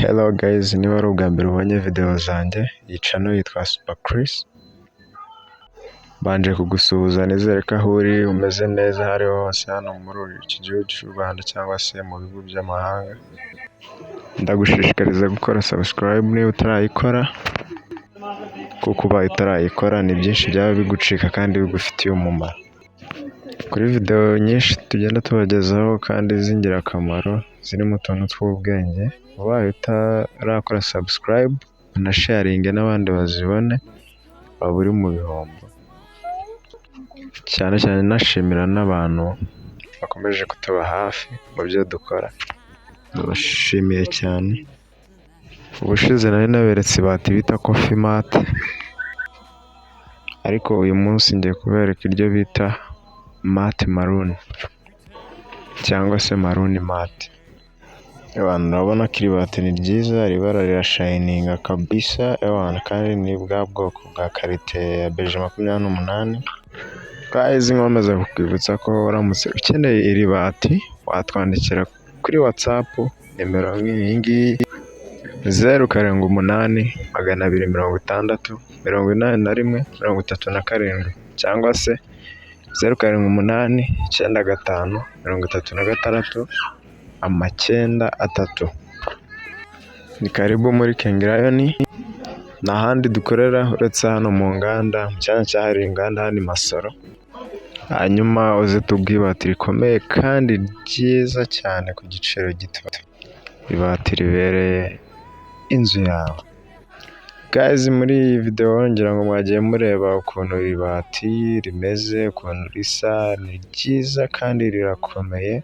Hello guys, niba ari ubwa mbere ubonye video zanjye, iyi channel yitwa Super Chris. Mbanje kugusuhuza, nizere ko aho uri umeze neza, aho ariho hose hano muri iki gihugu cy'u Rwanda cyangwa se mu bihugu by'amahanga. Ndagushishikariza gukora subscribe niba utarayikora, kuko ubaye utarayikora ni byinshi byaba bigucika kandi bigufitiye umumaro. Kuri video nyinshi tugenda tubagezaho kandi z'ingirakamaro zirimo utuntu tw'ubwenge, ubaye utarakora subscribe, unasharinge n'abandi bazibone, waba uri mu bihombo. Cyane cyane nashimira n'abantu bakomeje kutuba hafi mu byo dukora, ndabashimiye cyane. Ubushize nari naberetse ibati bita coffee mat, ariko uyu munsi ngiye kubereka iryo bita matte maroon cyangwa se maroon matte. Abantu, urabona ko iri bati ni ryiza, iri bara rirashayininga kabisa, ewana, kandi ni bwa bwoko bwa qualité ya beje 28. Guys, nkomeza kukwibutsa ko uramutse ukeneye iri bati watwandikira kuri WhatsApp, nimero nk'iyi ngiyi: 0782608137, cyangwa se 0789536993. Ni karibu muri King Lion, nta handi dukorera uretse hano mu nganda, mu cyanya cyahariwe inganda hano i Masoro. Hanyuma uze tuguhe ibati rikomeye kandi ryiza cyane ku giciro gito, ibati ribereye inzu yawe. Guys, muri iyi video ngira ngo mwagiye mureba ukuntu iri bati rimeze, ukuntu risa, ni ryiza kandi rirakomeye.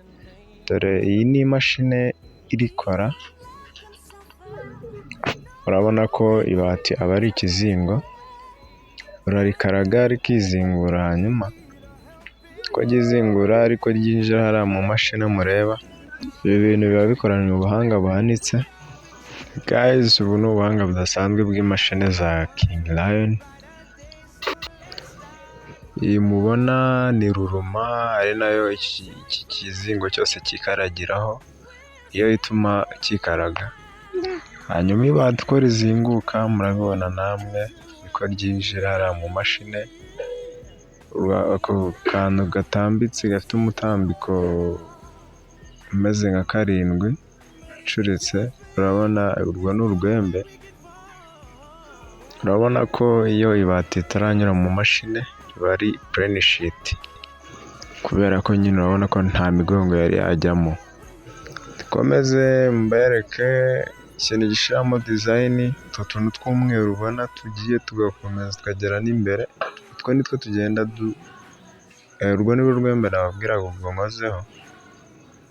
Dore iyi ni imashini irikora. Urabona ko ibati aba ari ikizingo, urarikaraga rikizingura, hanyuma uko ryizingura ariko ryinjira hariya mu mashini mureba. Ibi bintu biba bikoranywe ubuhanga buhanitse. Guys, ubu ni ubuhanga budasanzwe bw'imashini za King Lion. Iyi mubona ni ruruma, ari nayo iki kizingo cyose kikaragiraho, iyo ituma kikaraga. Hanyuma ibati uko rizinguka murabibona namwe, niko ryinjira hariya mu mashini. Ako kantu gatambitse gafite umutambiko umeze nka karindwi ucuritse, urabona urwo ni urwembe. Urabona ko iyo ibati ritaranyura mu mashini riba ari plain sheet, kubera ko nyine urabona ko nta migongo yari yajyamo. Dukomeze mbereke ikintu gishyiramo design, utwo tuntu tw'umweru ubona tugiye tugakomeza tukagera n'imbere, utwo nitwo tugenda, urwo ni rwo rwembe nababwiraga ubwo nkozeho.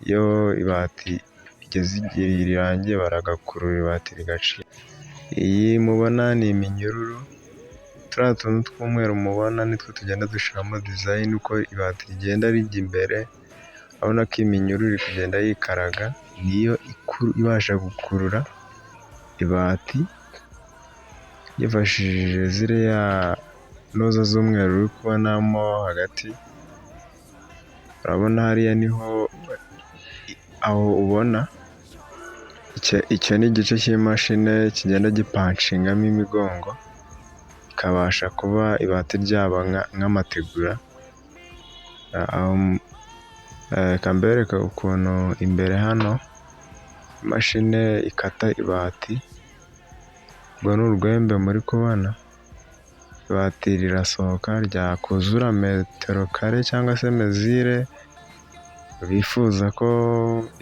Iyo ibati rigeze igihe rirangiye baragakurura, ibati rigacika. Iyi mubona ni iminyururu, turiya tuntu tw'umweru mubona nitwo tugenda dushyiramo design uko ibati rigenda rijya imbere. Urabona ko iminyururu iri kugenda yikaraga, niyo ibasha gukurura ibati yifashishije ziriya ntuza z'umweru uri kubonamo hagati. Urabona hariya niho aho ubona icyo ni igice cy'imashini kigenda gipanshingamo imigongo, ikabasha kuba ibati ryaba nk'amategura. Reka mbereke ukuntu imbere hano imashini ikata ibati. Urwo ni urwembe muri kubona, ibati rirasohoka ryakuzura metero kare cyangwa se mesure bifuza ko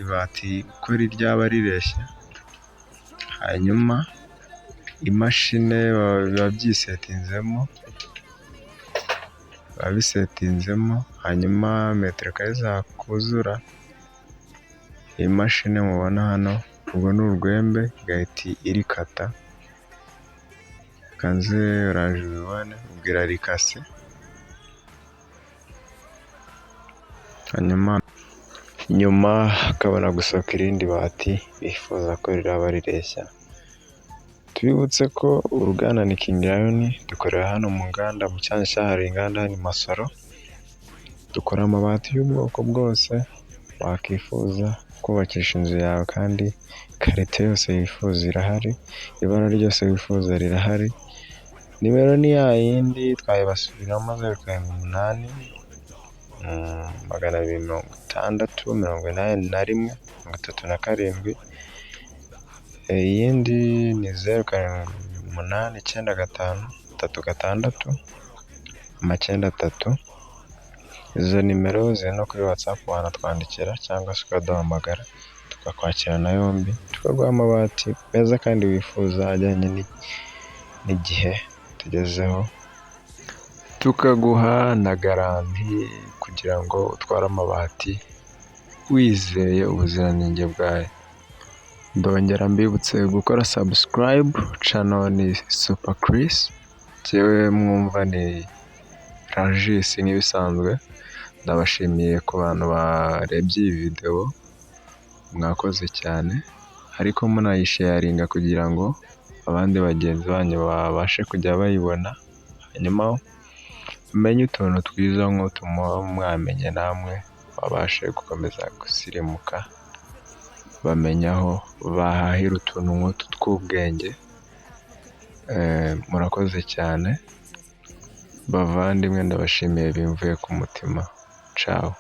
ibati uko ryaba rireshya, hanyuma imashini biba byisetinzemo, biba bisetinzemo, hanyuma metero kare zakuzura, imashini mubona hano, urwo ni urwembe, igahita irikata. Reka nze uraje ubibone, ubwo irarikase, hanyuma nyuma hakabona gusohoka irindi bati bifuza ko riraba rireshya. Tubibutse ko uruganda ni King Lion, dukorera hano mu nganda, mu cyanya cyahariwe inganda hano i Masoro, dukora amabati y'ubwoko bwose wakwifuza. Kubakisha inzu yawe kandi qualité yose wifuza irahari, ibara ryose wifuza rirahari. Nimero ni ya yindi twayibasubiriramo: 078 260 81 37. Iyindi ni 07895 36 993. Izo nimero ziri no kuri WhatsApp, wanatwandikira cyangwa se ukaduhamagara tukakwakirana yombi, tukaguha amabati meza kandi wifuza ajyanye n'igihe tugezeho, tukaguha na garantie kugira ngo utware amabati wizeye ubuziranenge bwayo. Ndongera mbibutse gukora subscribe, channel ni Super Chris, njyewe mwumva ni Rangis nk'ibisanzwe. Ndabashimiye ku bantu barebye iyi video, mwakoze cyane, ariko munayisharinga kugira ngo abandi bagenzi banyu babashe kujya bayibona, hanyuma bamenye utuntu twiza nk'utu muba mwamenye, namwe babashe gukomeza gusirimuka, bamenya aho bahahira utuntu nk'utu tw'ubwenge. Murakoze cyane bavandimwe, ndabashimiye bimvuye ku mutima. Ciao.